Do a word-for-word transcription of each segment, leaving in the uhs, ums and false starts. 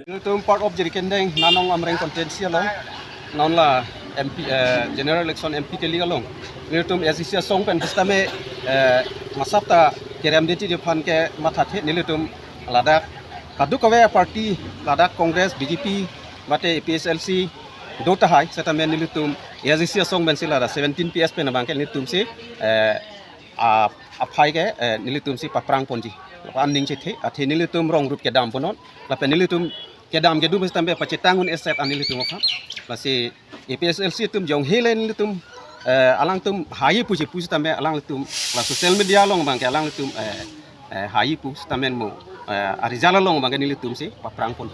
Nelitum part of Jirikindeng Nanong Amreng constituency along, non la M P, eh, general election M P kali along. Nelitum A D C asong pen pusitame, eh, masap ta kerem deti aphan ke mathathe nelitum ladak kadokave party ladak Congress, B J P, mate A P H L C, do tahai setame nelitum A D C asong pen si ladak seventeen P S pen abang ke nelitum si, eh, a, aphai ke, eh, nelitum si paprang ponji. Aning chethe, athe nelitum rong rup kedam ponon. Lapen nelitum kedam kedo pusitame pachetang un eset an nelitum aphan. Lasi A P H L C atum jong hele nelitum, eh, alangtum hai puji pusitame alangtum la social media along abang ke alangtum, eh, eh, hai pusitame mo, eh, a-result along abang ke nelitum si paprang pon.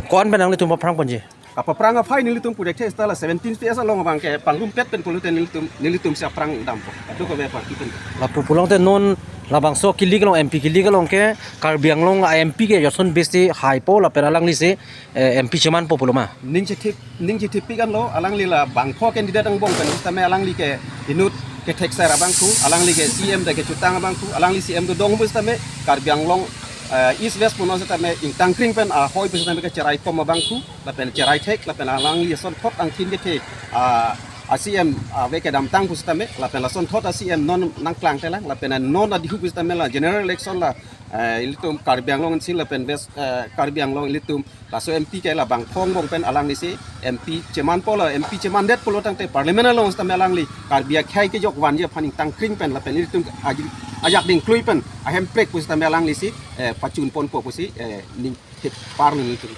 Ko-an pen nanglitum paprang ponji? Kapaprang aphai nelitum pu thekthe, seta la seventeen P S along abang ke pangrumpet pen pulote nelitum, nelitum si aprang dampo. Kadokave party pen. Lapu pulote non labangso kili kelong, M P kili kelong ke Karbi Anglong a-M P ke joson besti haipo lapen alangli si, eh, M P chemanpo pulo ma? Ning chethip, ning chethip pik anlo, alangli la bangpho candidate angbong pen, setame alangli ke inut kethekser abangphu, alangli ke C M ta kechutang abangphu, alangli C M dodong pu setame Karbi Anglong, eh, East West punon setame ingtangkring pen ahoi pu setame kecherai kom abangphu, lapen cherai thek, lapen alangli asonthot angthin kethe, ah, a-C M, ah, ave kedamtang pu setame, lapen lasonthot a-C M non nangklang telang, lapen non adihu pu setame la general election la, eh, ilitum Karbi Anglong si lapen West, eh, Karbi Anglong ilitum laso M P ke la bangpho angbong pen alangli si M P chemanpo, la M P chemandet pulo tangte parliament along setame alangli Karbi akhei kejok vanji aphan ingtangkring pen lapen ilitum aji-, ajak dingklui pen ahemprek pu setame alangli si, eh, pachun ponpo pusi, eh, ning thip parlo nelitum.